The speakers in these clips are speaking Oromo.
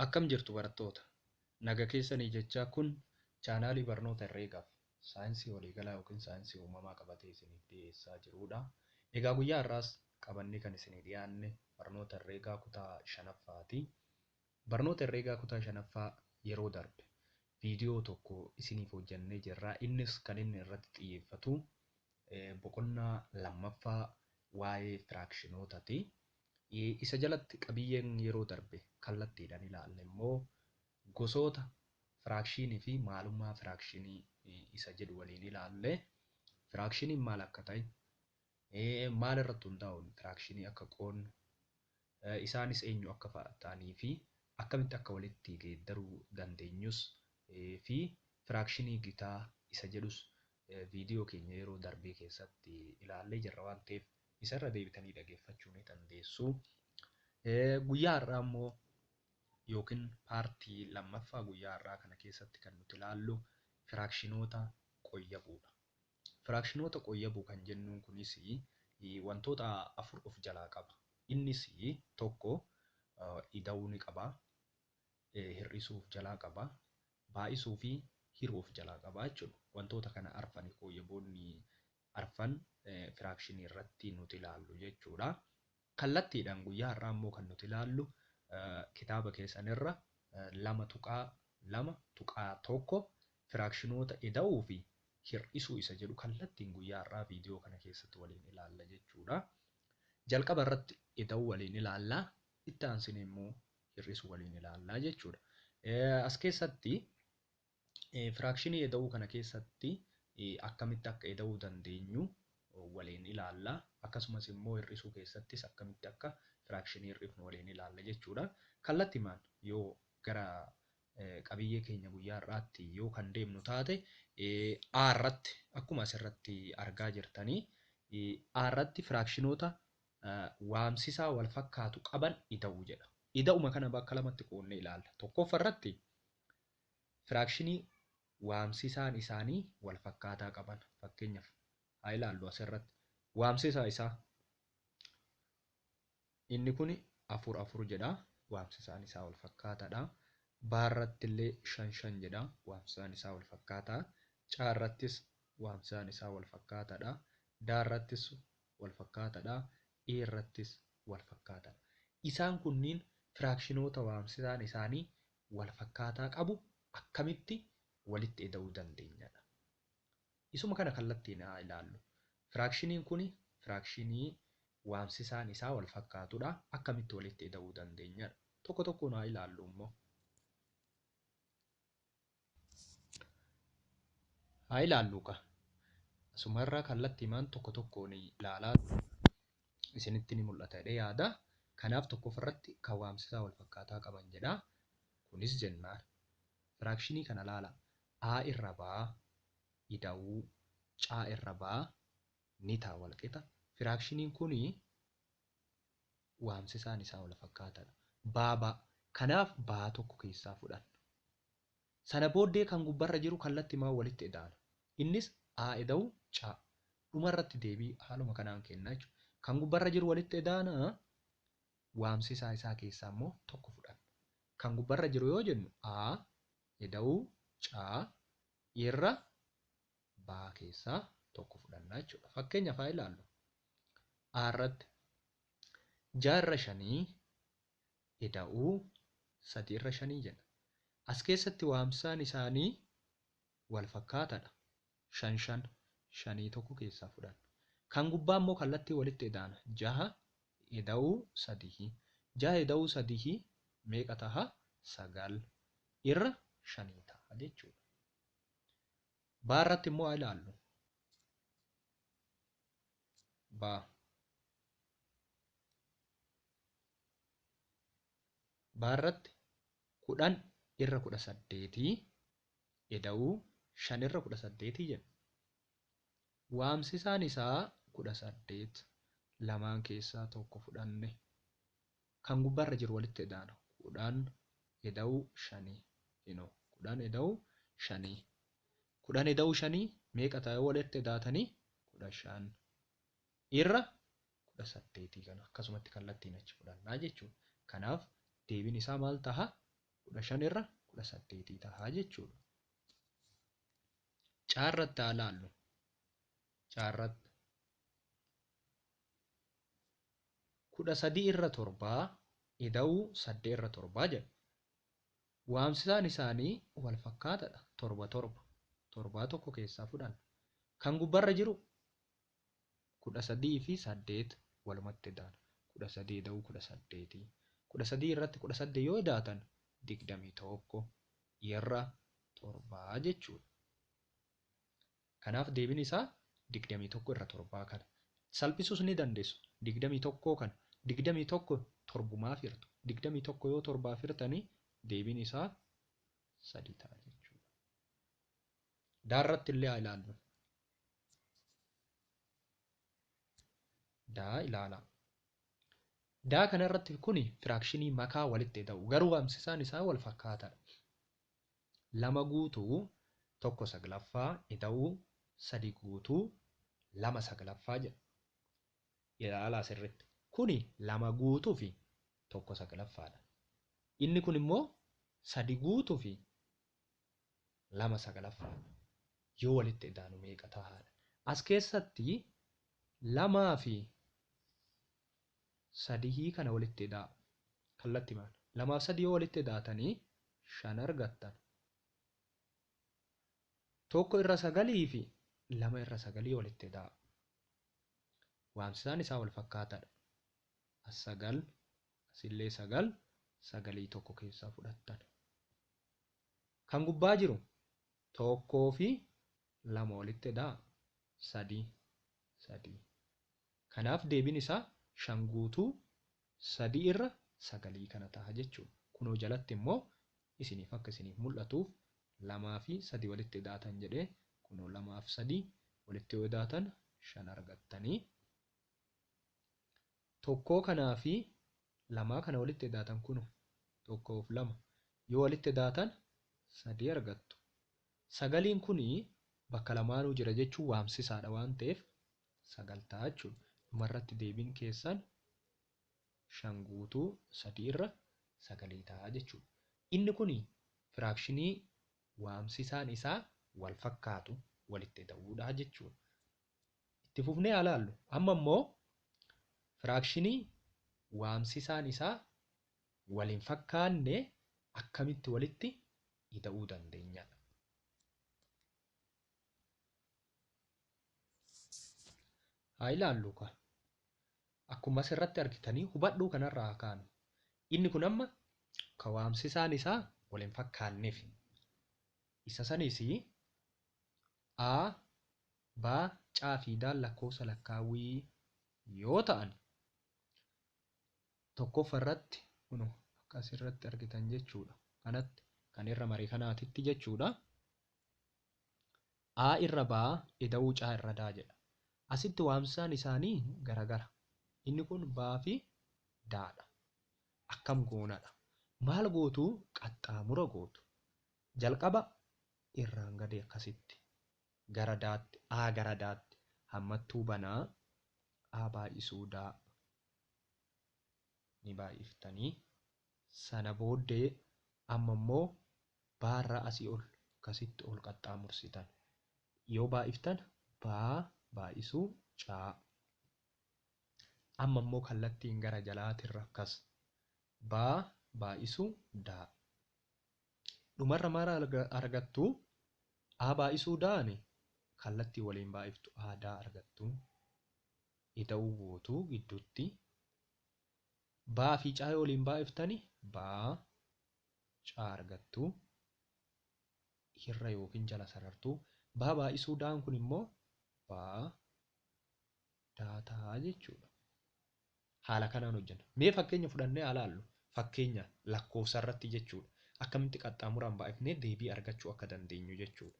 Akkam jirtu barattoota? Naga keessanii jechaa kun chaanaalii barnoota herreegaaf saayinsii waliigalaa yookiin saayinsii uumamaa qabatee isiniif dhiyeessaa jirudha. Egaa guyyaa har'aas qabannee kan isinii dhiyaanne barnoota herreegaa kutaa shanaffaati. Barnoota herreegaa kutaa shanaffaa yeroo darbe viidiyoo tokko isiniif hojjannee jirra. Innis kan inni irratti xiyyeeffatu boqonnaa lammaffaa waa'ee firaakshinootati. Isa jalatti qabiyyeen yeroo darbe kallattiidhaan ilaalle immoo gosoota firaakshinii fi maalummaa firaakshinii isa jedhu waliin ilaalle. Firaakshiniin maal akka ta'e, maal irratti hundaa'uun firaakshinii akka qoodnu, isaanis eenyu akka ta'anii fi akkamitti akka walitti geeddaruu dandeenyus fi firaakshinii gitaa isa jedhus viidiyoo keenya yeroo darbee keessatti ilaallee jirra waan ta'eef isarra deebitanii dhaggeeffachuu ni dandeessu. Guyyaa har'aa immoo yookiin paartii lammaffaa guyyaa har'aa kana keessatti kan nuti ilaallu firaakshinoota qoyyabuudha. Firaakshinoota qoyyabuu kan jennuun kunis wantoota afur of jalaa qaba. Innis tokko ida'uu ni qaba, hir'isuu of jalaa qaba, baay'isuu fi hiruu of jalaa qaba jechuudha. Wantoota kana arfan qoyyaboonni arfan firaakshinii irratti nuti ilaallu jechuudha. Kallattiidhaan guyyaa har'aa immoo kan nuti ilaallu kitaaba keessanirra 2.2.1 firaakshinoota ida'uu fi hir'isuu isa jedhu kallattiin guyyaa har'aa viidiyoo kana keessatti waliin ilaalla jechuudha. Jalqaba irratti ida'uu waliin ilaalla, itti aansinee immoo hir'isuu waliin ilaalla jechuudha. As keessatti firaakshinii ida'uu kana keessatti akkamitti akka ida'uu dandeenyu waliin ilaalla. Akkasumas immoo hir'isuu keessattis akkamitti akka firaakshinii hir'ifnu waliin ilaalla jechuudha. Kallattimaan yoo gara qabiyyee keenya guyyaa har'aatti yoo kan deemnu taate, A irratti akkuma asirratti argaa jirtanii A irratti firaakshinoota waamsisaa wal fakkaatu qaban ida'uu jedha. Ida'uma kana bakka lamatti qoodnee ilaalla. Tokkoffaa irratti firaakshinii waamsisaan isaanii wal fakkaataa qaban. Fakkeenyaaf haa ilaallu asirratti. Waamsisaa isaa inni kun 4 4 jedha. Waamsisaan isaa wal fakkaataadha. B irratti illee 5 5 jedha. Waamsisaan isaa wal fakkaataa. C irrattis waamsisaan isaa wal fakkaataadha. D irrattis wal fakkaataadha. E irrattis wal fakkaataadha. Isaan kunniin firaakshinoota waamsisaan isaanii wal fakkaataa qabu akkamitti walitti ida'uu dandeenyadha. Isuma kana kallattiin haa ilaallu. Firaakshiniin kun firaakshinii waamsisaan isaa wal fakkaatudha. Akkamitti walitti ida'uu dandeenyadha. Tokko tokkoon haa ilaallu immoo. Haa ilaallu ka. Asumarraa kallattiimaan tokko tokkoon ilaalaa isinitti ni mul'ata jedhee yaada. Kanaaf tokkoffarratti kan waamsisaa wal fakkaataa qaban jedha. Kunis jennaan. Firaakshinii kana ilaala. A irra B ida'uu C irra B ni ta'a wal qixa. Firaakshiniin kun waamsisaan isaa wal fakkaataadha. B B. Kanaaf B tokko keessaa fudhanna. Sana booddee kan gubbarra jiru kallattiimaan walitti ida'ana. Innis A ida'uu C. Dhumarratti deebii haaluma kanaan kenna jechuudha. Kan gubbarra jiru walitti ida'ana, waamsisaa isaa keessaa immoo tokko fudhanna. Kan gubbarra jiru yoo jennu A ida'uu C irra B keessaa tokko fudhanna jechuudha. Fakkeenyaaf haa ilaallu. A irratti 6 irra 5 ida'uu 3 irra 5 jenna. As keessatti waamsisaan isaanii wal fakkaataadha. 5 5 5 tokko keessaa fudhanna. Kan gubbaa immoo kallattii walitti ida'ana. 6 ida'uu 3. 6 ida'uu 3 meeqa taha? 9 irra 5 ta'a jechuudha. B irratti immoo haa ilaallu. B. B irratti 10 irra 18 ida'uu 5 irra 18 jenna. Waamsisaan isaa 18 lamaan keessaa tokko fudhanne. Kan gubbaarra jiru walitti ida'ana. 10 ida'uu 5. 10 ida'uu 5. 10 ida'uu 5 meeqa ta'a yoo walitti idaatanii? 15 irra 18 kana akkasumatti kallattiin achi fudhannaa jechuudha. Kanaaf deebiin isaa maal ta'a? 15 irra 18 ta'a jechuudha. Caarratti haa laallu. Caarratti 13 irra 7 ida'uu 8 irra 7 jedha. Waamsisaan isaanii wal fakkaataadha. 7 7 7 tokko keessaa fudhanna. Kan gubbarra jiru 13 fi 8 walumatti ida'ana. 13 ida'uu 18. 13 irratti 18 yoo idaatan 21 irra 7 jechuudha. Kanaaf deebiin isaa 21 irra 7 kana. Salphisuus ni dandeessu. 21 kana 21 torbumaaf hirtu. 21 yoo torbaaf hirtanii deebiin isaa 3 ta'a jechuudha. Daarratti illee haa ilaallu. Daa ilaalaa. Daa kanarratti kuni firaakshinii makaa walitti ida'u. Garuu waamsisaan isaa wal fakkaataadha. 2 guutuu 1/9 ida'uu 3 guutuu 2/9 jedha. Ilaalaa sirriitti. Kuni 2 guutuu fi 1/9dha. Inni kun immoo 3 guutuu fi 2/9dha. Yoo walitti idaanu meeqa ta'a? As keessatti 2 fi 3 kana walitti idaa. Kallattii maal? 2 fi 3 yoo walitti idaatanii 5 argattan. 1 irra 9 fi 2 irra 9 walitti idaa. Waamsisaan isaa wal fakkaataadha. As 9, asillee 9, 9 tokko keessaa fudhattan. Kan gubbaa jiru 1 fi 2 walitti idaa 3 3. Kanaaf deebiin isaa 5 guutuu 3 irra 9 kana ta'a jechuudha. Kunoo jalatti immoo isiniif akka isiniif mul'atuuf 2 fi 3 walitti idaatan jedhee kunoo 2 fi 3 walitti yoo idaatan 5 argattanii. 1 kanaa fi 2 kana walitti idaatan kunoo 1 fi 2 yoo walitti idaatan 3 argattu. 9 kuni bakka lamaanuu jira jechuun waamsisaadha waan ta'eef 9 ta'a jechuudha. Dhumarratti deebiin keessan 5 guutuu 3 irra 9 ta'a jechuudha. Inni kuni firaakshinii waamsisaan isaa wal fakkaatu walitti ida'uudha jechuudha. Itti fufnee haa laallu. Amma immoo firaakshinii waamsisaan isaa wal hin fakkaanne akkamitti walitti ida'uu dandeenyadha. Haa ilaallu ka. Akkuma asirratti argitanii hubadhuu kanarraa haa kaanu. Inni kun amma ka waamsisaan isaa wal hin fakkaanneef. Isa sanis A, B, C fi D lakkoofsa lakkaawwii yoo ta'an tokkoffaa irratti kunoo akka asirratti argitan jechuudha. Kanatti kan irra marii kanaatitti jechuudha. A irra B ida'uu C irra D jedha. Asitti waamsisaan isaanii garagara. Inni kun B fi D dha. Akkam goonadha. Maal gootu? Qaxxaamura gootu. Jalqaba irraan gadi akkasitti gara daatti, A gara daatti hammattuu banaa A baay'isuu D ni baay'iftanii. Sana booddee amma immoo baarraa asii ol akkasitti ol qaxxaamursitan. Yoo baay'iftan B baay'isuu C. Amma immoo kallattiin gara jalaatirra akkas B baay'isuu D. Dhumarra maal argattu? A baay'isuu D'ni kallattii waliin baay'iftu A D argattu. Ida'uu gootu gidduutti. B fi C yoo waliin baay'iftani B C argattu. Irra yookiin jala sarartuu. B baay'isuu D'n kun immoo B D ta'a jechuudha. Haala kanaan hojjenna. Mee fakkeenya fudhannee haa laallu. Fakkeenya lakkoofsa irratti jechuudha. Akkamitti qaxxaamuraan baay'ifnee deebii argachuu akka dandeenyu jechuudha.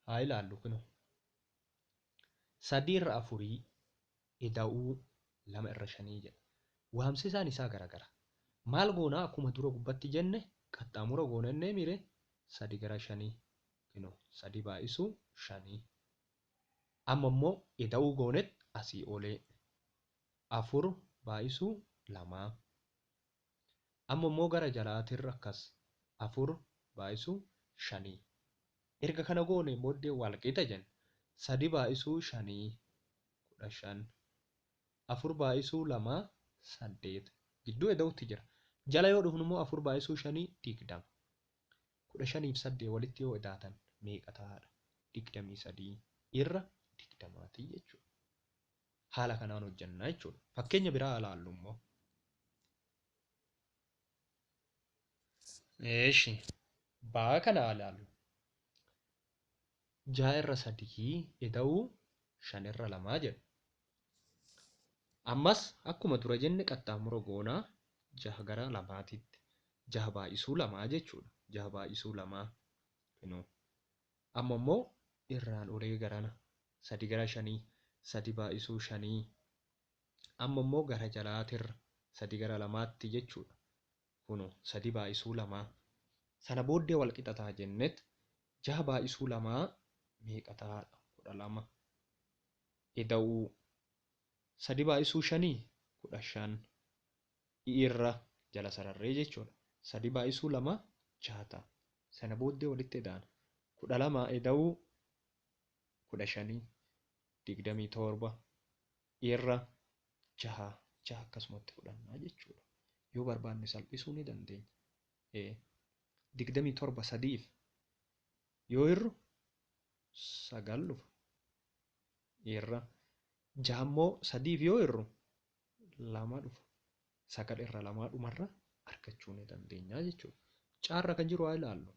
Haa ilaallu kunoo. 3 irra 4 ida'uu 2 irra 5 jedha. Waamsisaan isaa garagara. Maal goonaa akkuma dura gubbatti jenne qaxxaamura goona innee mire 3 gara 5 kunoo 3 baay'isuu 5. Amma immoo ida'uu goonet asii olee 4 baay'isuu 2. Amma immoo gara jalaatirra akkas 4 baay'isuu 5. Erga kana goone booddee wal qixa jenna. 3 baay'isuu 5 15. 4 baay'isuu 2 8. Gidduu eda'utti jira. Jala yoo dhufnu immoo 4 baay'isuu 5 20. 15 fi 8 walitti yoo edaatan meeqa ta'aadha? 23 irra 20 jechuudha. Haala kanaan hojjannaa jechuudha. Fakkeenya biraa ilaallu immoo. Eeshi baa kana ilaallu. 6 irra 3 eda'uu 5 irra 2 jedha. Ammas akkuma dura jenne qaxxaamura goonaa 6 gara 2titti. 6 baay'isuu 2 jechuudha. 6 baay'isuu 2 kunoo. Amma immoo irraan olee garana 3 gara 5 3 baay'isuu 5 amma immoo gara jalaatirra 3 gara 2tti jechuudha. Kunoo 3 baay'isuu 2 sana booddee wal qixa ta'a jennet 6 baay'isuu 2 meeqa ta'aadha? 12 eda'uu 3 baay'isuu 5 15 irra jala sararree jechuudha. 3 baay'isuu 2 6 ta'a. Sana booddee walitti eda'ana. 12 eda'uu 15 27 irra 6 6 akkasumatti fudhannaa jechuudha. Yoo barbaanne salphisuu ni dandeenya. 27 sadiif yoo hirru 9 dhufa. Irra 6 immoo sadiif yoo hirru 2 dhufa. 9 irra 2 dhumarra argachuu ni dandeenya jechuudha. Caarra kan jiru haa ilaallu.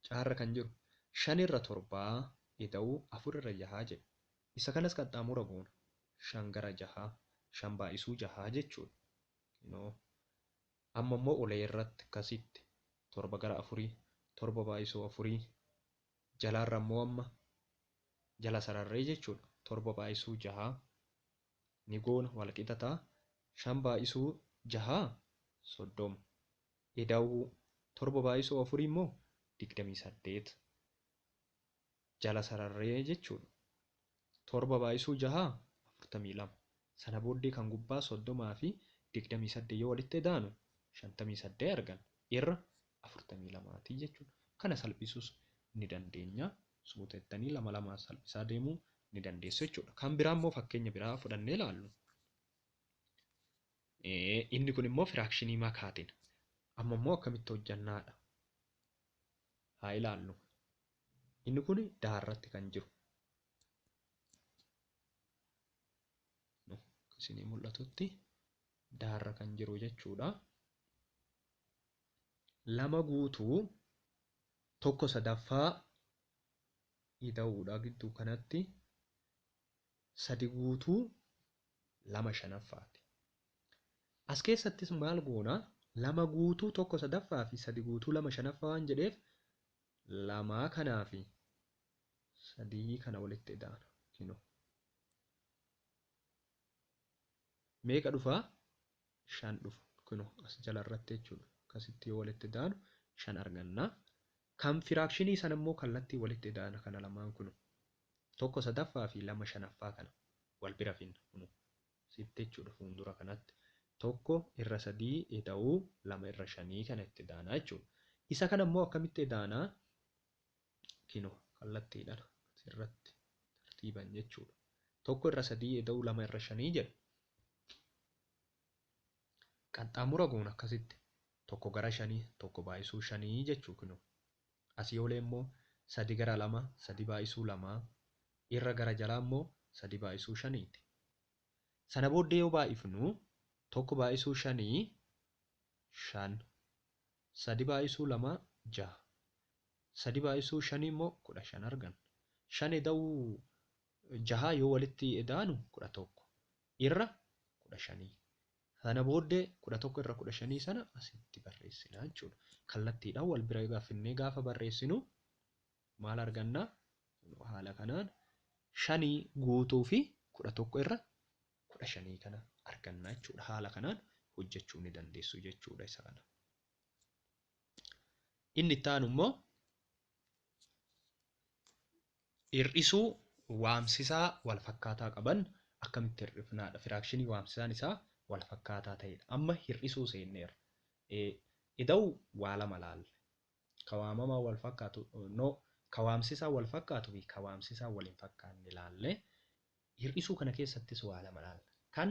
Caarra kan jiru 5 irra 7 eda'uu 4 irra 6 jedha. Isa kanas qaxxaamura goona. 5 gara 6 5 baay'isuu 6 jechuudha. Kunoo amma immoo olee irratti akkasitti 7 gara 4 7 baay'isuu 4 jalaarra immoo amma jala sararree jechuudha. 7 baay'isuu 6 ni goona wal qixa ta'a. 5 baay'isuu 6 30 eda'uu 7 baay'isuu 4 immoo 28 jala sararree jechuudha. 7 baay'isuu 6 42 sana booddee kan gubbaa 30 fi 28 yoo walitti edaanu 58 argan irra 42 jechuudha. Kana salphisuus ni dandeenya. Suutettanii lama lamaan salphisaa deemuu ni dandeessu jechuudha. Kan biraa immoo fakkeenya biraa fudhannee ilaallu. Inni kun immoo firaakshinii makaatiin. Amma immoo akkamitti hojjannaadha? Haa ilaallu. Inni kun daarratti kan jiru. Isinii mul'atutti daarra kan jiru jechuudha. 2 guutuu 1/3 ida'uudha gidduu kanatti 3 guutuu 2/5. As keessattis maal goona? 2 guutuu 1/3 fi 3 guutuu 2/5 waan jedheef 2 kanaa fi 3 kana walitti ida'ana. Kinoo. Meeqa dhufaa? 5 dhufa. Kunoo as jala irratti jechuudha. Akkasitti yoo walitti ida'anu 5 arganna. Kan firaakshinii sana immoo kallattii walitti ida'ana kana lamaan kunoo. 1/3 fi 2/5 kana wal bira finna kunoo. Sitti jechuudha fuuldura kanatti. 1 irra 3 ida'uu 2 irra 5 kana itti ida'ana jechuudha. Isa kana immoo akkamitti ida'ana? Kinoo kallattiidhaan asirratti tartiiban jechuudha. 1 irra 3 ida'uu 2 irra 5 jedha. Qaxxaamura goona akkasitti. 1 gara 5 1 baay'isuu 5 jechuu kunoo. Asii olee immoo 3 gara 2 3 baay'isuu 2 irra gara jalaa immoo 3 baay'isuu 5ti. Sana booddee yoo baay'ifnu 1 baay'isuu 5 5 3 baay'isuu 2 6 3 baay'isuu 5 immoo 15 arganna. 5 ida'uu 6 yoo walitti ida'anu 11 irra 15. Sana booddee 11 irra 15 sana asitti barreessina jechuudha. Kallattiidhaan wal bira gaafinnee gaafa barreessinu maal arganna? Haala kanaan 5 guutuu fi 11 irra 15 kana arganna jechuudha. Haala kanaan hojjechuu ni dandeessu jechuudha isa kana. Inni itti aanu immoo hir'isuu waamsisaa wal fakkaataa qaban akkamitti hir'ifnaadha. Firaakshinii waamsisaan isaa wal fakkaataa ta'edha. Amma hir'isuu seenneerra. Ida'uu waa lama laalle. Ka waamamaa wal fakkaatu no ka waamsisaa wal fakkaatuu fi ka waamsisaa wal hin fakkaanne laalle. Hir'isuu kana keessattis waa lama laalla. Kan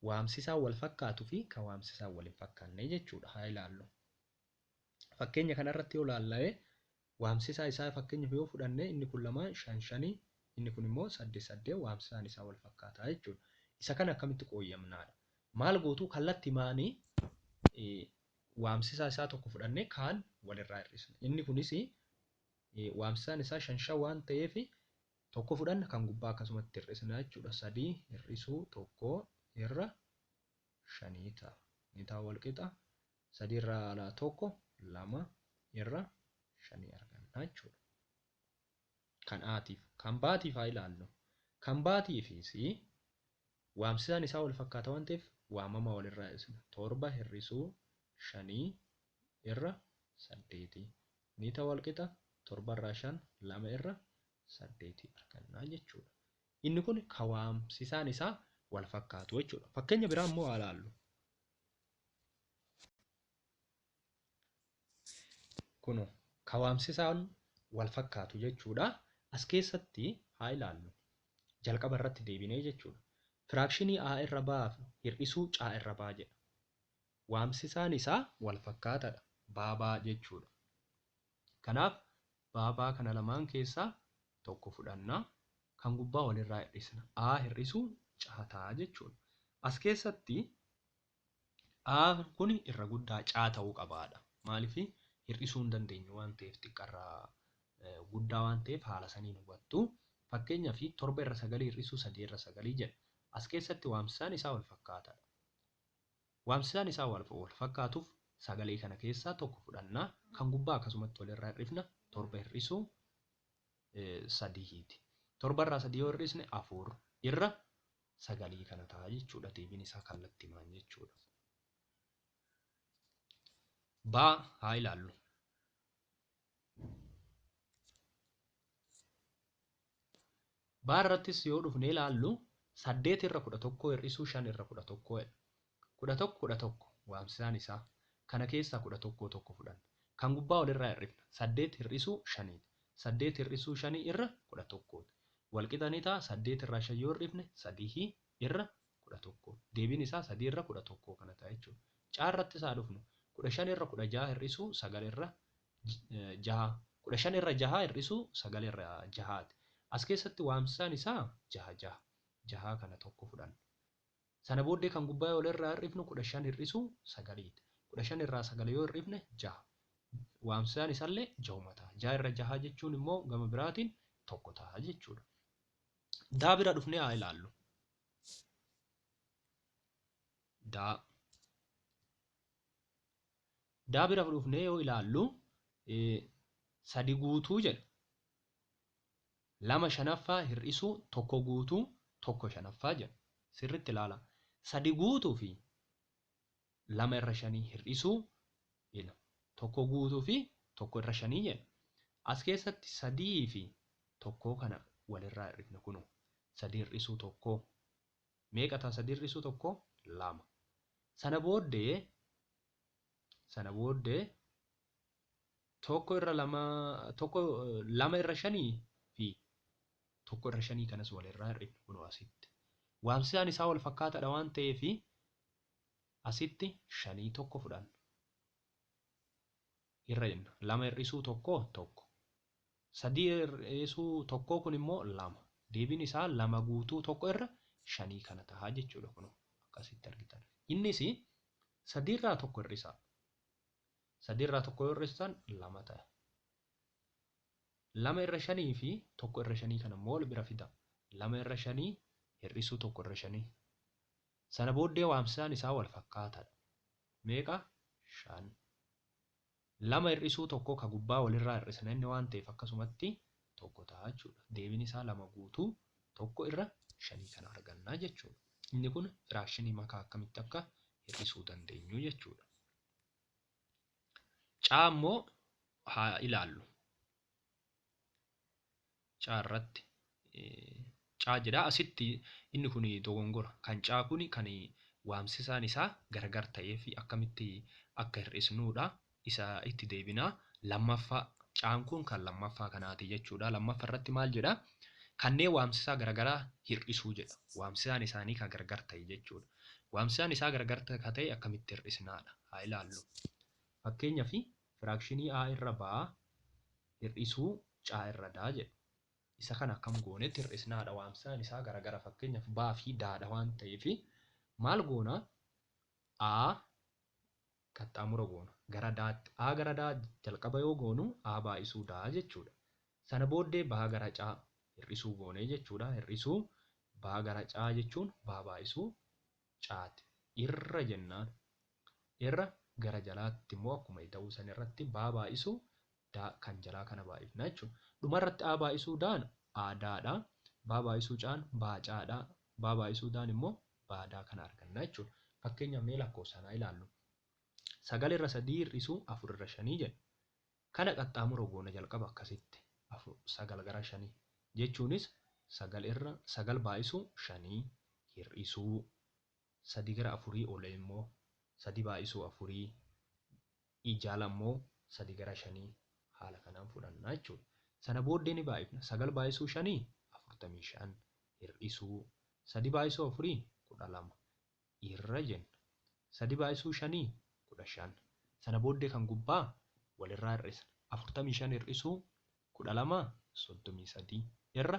waamsisaa wal fakkaatuu fi ka waamsisaa wal hin fakkaanne jechuudha. Haa ilaallu. Fakkeenya kanarratti yoo laallee waamsisaa isaa fakkeenyaaf yoo fudhanne inni kun lama shan shanii inni kun immoo saddeet saddeet waamsisaan isaa wal fakkaataa jechuudha. Isa kana akkamitti qooyyamnaadha? Maal gootu kallattii maanii waamsisaa isaa tokko fudhannee kaan walirraa hir'isna. Inni kunis waamsisaan isaa shan shan waan ta'eef tokko fudhanna kan gubbaa akkasumatti hir'isna jechuudha. Sadii hir'isuu tokko irra shanii ta'a. Ni ta'a wal qixa. Sadii irraa tokko lama irra shanii arganna jechuudha. Kan aatiif. Kan baatiif haa ilaallu. Kan baatiifis waamsisaan isaa wal fakkaata waan ta'eef waamama walirraa hir'isna. Torba hir'isuu shanii irra saddeeti. Ni ta'a wal qixa. Torba irraa shan lama irra saddeeti arganna jechuudha. Inni kun kan waamsisaan isaa wal fakkaatu jechuudha. Fakkeenya biraa immoo haa ilaallu. Kun kan waamsisaan wal fakkaatu jechuudha. As keessatti haa ilaallu. Jalqaba irratti deebinee jechuudha. Firaakshinii A irra B hir'isuu C irra B jedha. Waamsisaan isaa wal fakkaataadha. B B jechuudha. Kanaaf B B kana lamaan keessaa tokko fudhanna. Kan gubbaa walirraa hir'isna. A hir'isuu C ta'a jechuudha. As keessatti A kun irra guddaa C ta'uu qabaadha. Maaliif hir'isuu hin dandeenyu waan ta'eef xiqqarraa guddaa waan ta'eef haala saniin hubattu. Fakkeenyaaf torba irra sagalii hir'isuu sadii irra sagalii jedha. As keessatti waamsisaan isaa wal fakkaataadha. Waamsisaan isaa wal fakkaatuuf sagalee kana keessaa tokko fudhanna. Kan gubbaa akkasumatti walirraa hir'ifna. Torba hir'isuu sadiiti. Torba irraa sadii yoo hir'isne afur irra sagalii kana ta'a jechuudha. Deebiin isaa kallattimaan jechuudha. Baa haa ilaallu. Baa irrattis yoo dhufnee ilaallu saddeet irra kudha tokko hir'isuu shan irra kudha tokko jedha. Kudha tokko kudha tokko waamsisaan isaa kana keessaa kudha tokko tokko fudhanna. Kan gubbaa walirraa hir'ifna. Saddeet hir'isuu shaniiti. Saddeet hir'isuu shanii irra kudha tokkooti. Walqixa ni ta'a saddeet irraa shan yoo hir'ifne sadii irra kudha tokko. Deebiin isaa sadii irra kudha tokko kana ta'a jechuudha. Caa irrattis haa dhufnu. Kudha shan irra kudha jaha hir'isuu sagal irra jaha. Kudha shan irra jaha hir'isuu sagal irra jahaati. As keessatti waamsisaan isaa jaha jaha. Jahaa kana tokko fudhanna. Sana booddee kan gubbaa walirraa hir'ifnu kudha shan hir'isuu sagaliiti. Kudha shan irraa sagal yoo hir'ifne jaha. Waamsisaan isaallee jahuma ta'a. Jaha irra jaha jechuun immoo gama biraatiin tokko ta'a jechuudha. Daa bira dhufnee haa ilaallu. Daa. Daa bira dhufnee yoo ilaallu sadi guutuu jedha. Lama shanaffaa hir'isuu tokko guutuu tokko shanaffaa jedha. Sirriitti ilaala. Sadi guutuu fi lama irra shanii hir'isuu ila. Tokko guutuu fi tokko irra shanii jedha. As keessatti sadii fi tokkoo kana walirraa hir'ifna kunoo. Sadii hir'isuu tokkoo. Meeqa ta'a sadii hir'isuu tokkoo? Lama. Sana booddee tokko irra lama tokko lama irra shanii fi tokko irra shanii kanas walirraa hir'ifna kunoo asitti. Waamsisaan isaa wal fakkaataadha waan ta'eef asitti shanii tokko fudhanna. Irra jenna. Lama hir'isuu tokko tokko. Sadii hir'isuu tokkoo kun immoo lama. Deebiin isaa lama guutuu tokko irra shanii kana ta'a jechuudha kunoo akkasitti argitan. Innis sadii irraa tokko hir'isaa. Sadii irraa tokko yoo hir'istan lama ta'a. Lama irra shanii fi tokko irra shanii kana immoo wal bira fida. Lama irra shanii hir'isuu tokko irra shanii. Sana booddee waamsisaan isaa wal fakkaataadha. Meeqa? Shan. Lama hir'isuu tokko ka gubbaa walirraa hir'isna inni waan ta'eef akkasumatti tokko ta'a jechuudha. Deebiin isaa lama guutuu tokko irra shanii kana arganna jechuudha. Inni kun firaakshinii makaa akkamitti akka hir'isuu dandeenyu jechuudha. Caa immoo haa ilaallu. Caa irratti Caa jedha. Asitti inni kun dogongora. Kan caa kun kan waamsisaan isaa gargar ta'ee fi akkamitti akka hir'isnuudha. Isa itti deebinaa. Lammaffaa caan kun kan lammaffaa kanaati jechuudha. Lammaffaa irratti maal jedha? Kanneen waamsisaa garagaraa hir'isuu jedha. Waamsisaan isaanii kan gargar ta'e jechuudha. Waamsisaan isaa gargar ta'e akkamitti hir'isnaadha? Haa ilaallu. Fakkeenyaaf firaakshinii A irra B hir'isuu C irra D jedha. Isa kana akkam goonetti hir'isnaadha? Waamsisaan isaa garagara, fakkeenyaaf B fi D dha waan ta'eef maal goona? A qaxxaamura goona. Gara Daatti. A gara D jalqaba yoo goonu A baay'isuu D jechuudha. Sana booddee B gara C hir'isuu goonee jechuudha. Hir'isuu B gara C jechuun B baay'isuu C'ti. Irra jennaan. Irra gara jalaatti immoo akkuma ta'uu san irratti B baay'isuu D kan jalaa kana baay'ifna jechuudha. Dhumarratti A baay'isuu D'n A D'dha. B baay'isuu C'n B C'dha. B baay'isuu D'n immoo B D kana arganna jechuudha. Fakkeenyaaf mee lakkoofsaan haa ilaallu. 9 irra 3 hir'isuu 4 irra 5 jedha. Kana qaxxaamura goona jalqaba akkasitti. 9 gara 5 jechuunis 9 irra 9 baay'isuu 5 hir'isuu 3 gara 4 olee immoo 3 baay'isuu 4 ijaala immoo 3 gara 5 haala kanaan fudhanna jechuudha. Sana booddee ni baay'ifna. 9 baay'isuu 5 45 hir'isuu 3 baay'isuu 4 12 irra jenna. 3 baay'isuu 5 15. Sana booddee kan gubbaa walirraa hir'isna. 45 hir'isuu 12 33 irra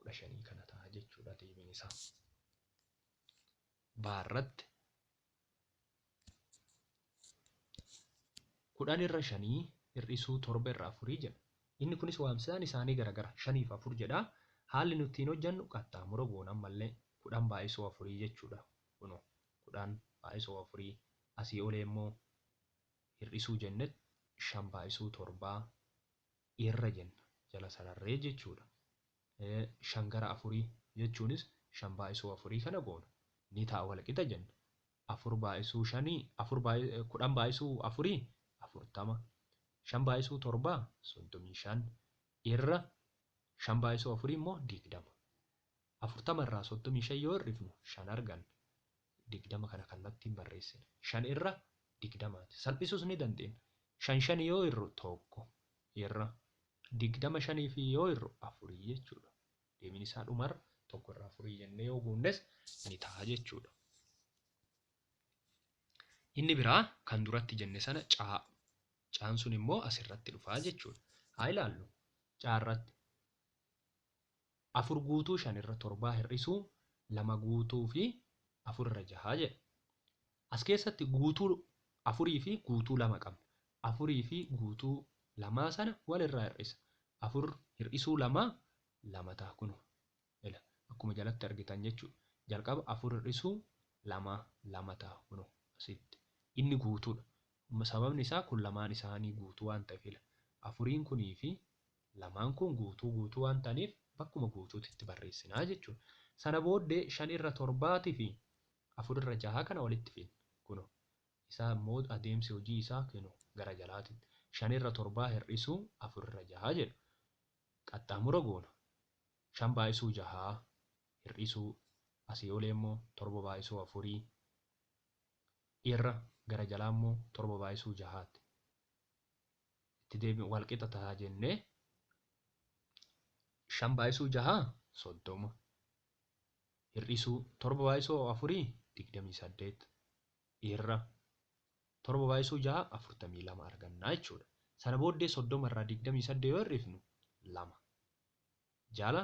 15 kana ta'a jechuudha deebiin isaa. Baarratti 10 irra 5 hir'isuu 7 irra 4 jedha. Inni kunis waamsisaan isaanii garagara 5 fi 4 jedha. Haalli nuti ittiin hojjennu qaxxaamura goona ammallee 10 baay'isuu 4 jechuudha. Kunoo 10 baay'isuu 4 asii olee immoo hir'isuu jenne 5 baay'isuu 7 irra jenna jala sararree jechuudha. 5 gara 4 jechuunis 5 baay'isuu 4 kana goona. Ni ta'a walqixa jenna. 4 baay'isuu 5 10 baay'isuu 4 40 5 baay'isuu 7 35 irra 5 baay'isuu 4 immoo 20. 40 irraa 35 yoo hir'ifnu 5 arganna. 20 kana kallattiin barreessina. 5 irra 20. Salphisuus ni dandeenya. 5 5 yoo hir'u 1 irra 20 5 fi yoo hir'u 4 jechuudha. Deebiin isaa dhumarra 1 irra 4 jennee yoo guunnes ni ta'a jechuudha. Inni biraa kan duratti jenne sana caa. Caan sun immoo asirratti dhufaa jechuudha. Haa ilaallu. Caarratti 4 guutuu 5 irra 7 hir'isuu 2 guutuu fi 4 irra 6 jedha. As keessatti guutuu 4 fi guutuu 2 qabna. 4 fi guutuu 2 sana walirraa hir'isa. 4 hir'isuu 2 2 ta'a kunoo. Ila akkuma jalatti argitan jechuudha. Jalqaba 4 hir'isuu 2 2 ta'a kunoo asitti. Inni guutuudha. Sababni isaa kun lamaan isaanii guutuu waan ta'eef ila. 4 kunii fi 2 kun guutuu guutuu waan ta'aniif bakkuma guutuutti barreessinaa jechuudha. Sana booddee 5 irra 7 fi 4 irra 6 kana walitti fidna. Kunoo isaa immoo adeemsi hojii isaa kunoo gara jalaatti 5 irra 7 hir'isuu 4 irra 6 jedha. Qaxxaamura goona. 5 baay'isuu 6 hir'isuu asii olee immoo 7 baay'isuu 4 irra gara jalaa immoo 7 baay'isuu 6tti. Itti deebiin walqixa ta'a jennee 5 baay'isuu 6 30 hir'isuu 7 baay'isuu 4 28 irra 7 baay'isuu 6 42 argannaa jechuudha. Sana booddee 30 irraa 28 yoo hir'ifnu 2 jala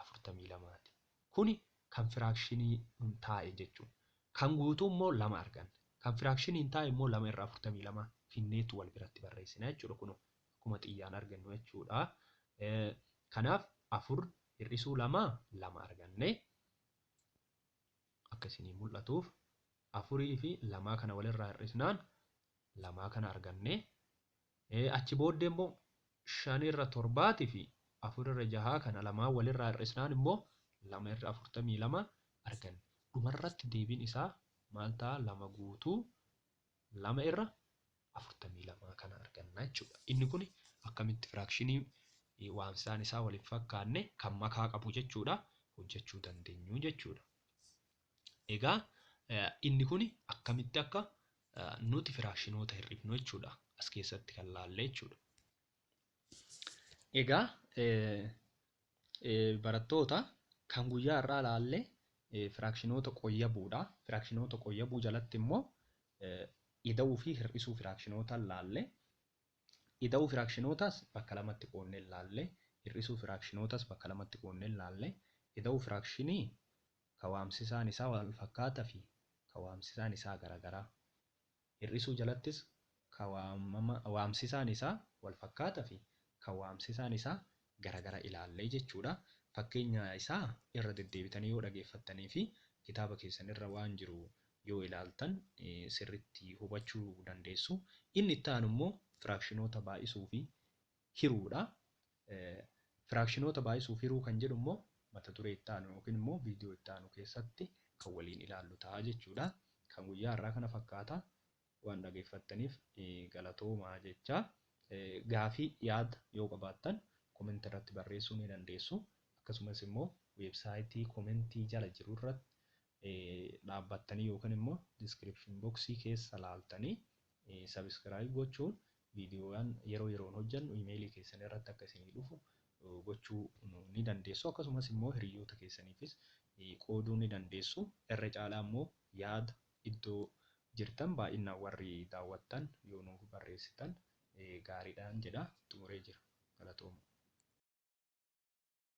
42ti. Kuni kan firaakshinii hin taa'e jechuudha. Kan guutuu immoo 2 arganna. Kan firaakshinii hin taa'e immoo 2 irra 42 finneetu wal biratti barreessina jechuudha. Kun akkuma xiyyaan argannu jechuudha. Kanaaf 4 hir'isuu 2 2 arganne akka isinii mul'atuuf 4 fi 2 kana walirraa hir'isnaan 2 kana arganne. Achi booddee immoo 5 irra 7 fi 4 irra 6 kana 2 walirraa hir'isnaan immoo 2 irra 42 arganne. Dhumarratti deebiin isaa maal ta'a? 2 guutuu 2 irra 42 kana arganna jechuudha. Inni kun akkamitti firaakshinii waamsisaan isaa waliin fakkaanne kan makaa qabu jechuudha. hojjechuu dandeenyu jechuudha. Egaa inni kun akkamitti akka nuti firaakshinoota hir'ifnu jechuudha as keessatti kan laalle jechuudha. Egaa barattoota kan guyyaa irraa laalle firaakshinoota qoyyabuudha. Firaakshinoota qoyyabuu jalatti immoo ida'uu fi hir'isuu firaakshinoota laalle. Ida'uu firaakshinootaas bakka lamatti qoodnee laalle. Hir'isuu firaakshinotaas bakka lamatti qoodnee laalle. Ida'uu firaakshinii kan waamsisaan isaa wal fakkaataa fi kan waamsisaan isaa garaagaraa. Hir'isuu jalattis kan waamsisaan isaa wal fakkaataa fi kan waamsisaan isaa garaagara ilaallee jechuudha. Fakkeenya isaa irra deddeebitanii yoo dhageeffattanii fi kitaaba keessan irra waan jiru yoo ilaaltan sirriitti hubachuu dandeessu. Inni itti aanu immoo firaakshinoota baay'isuu fi hiruudha. Firaakshinoota baay'isuu fi hiruu kan jedhu immoo mata duree itti aanu yookiin immoo viidiyoo itti aanu keessatti kan waliin ilaallu ta'a jechuudha. Kan guyyaa har'aa kana fakkaata. Waan dhageeffattaniif galatoomaa jecha. Gaafii yaada yoo qabaattan komentii irratti barreessuu ni dandeessu. Akkasumas immoo weebsaayitii komentii jala jiru irratti dhaabbattanii yookiin immoo diskiripshin boksii keessa laaltanii sabiskiraayib gochuun viidiyoowwan yeroo yeroon hojjennu imeelii keessan irratti akka isinii dhufu gochuu ni dandeessu. Akkasumas immoo hiriyoota keessaniifis qooduu ni dandeessu. Irra caalaa immoo yaada iddoo jirtan baay'inaan warri daawwattan yoo nuuf barreessitan gaariidhaan jedha. Xumuree jira. Galatooma.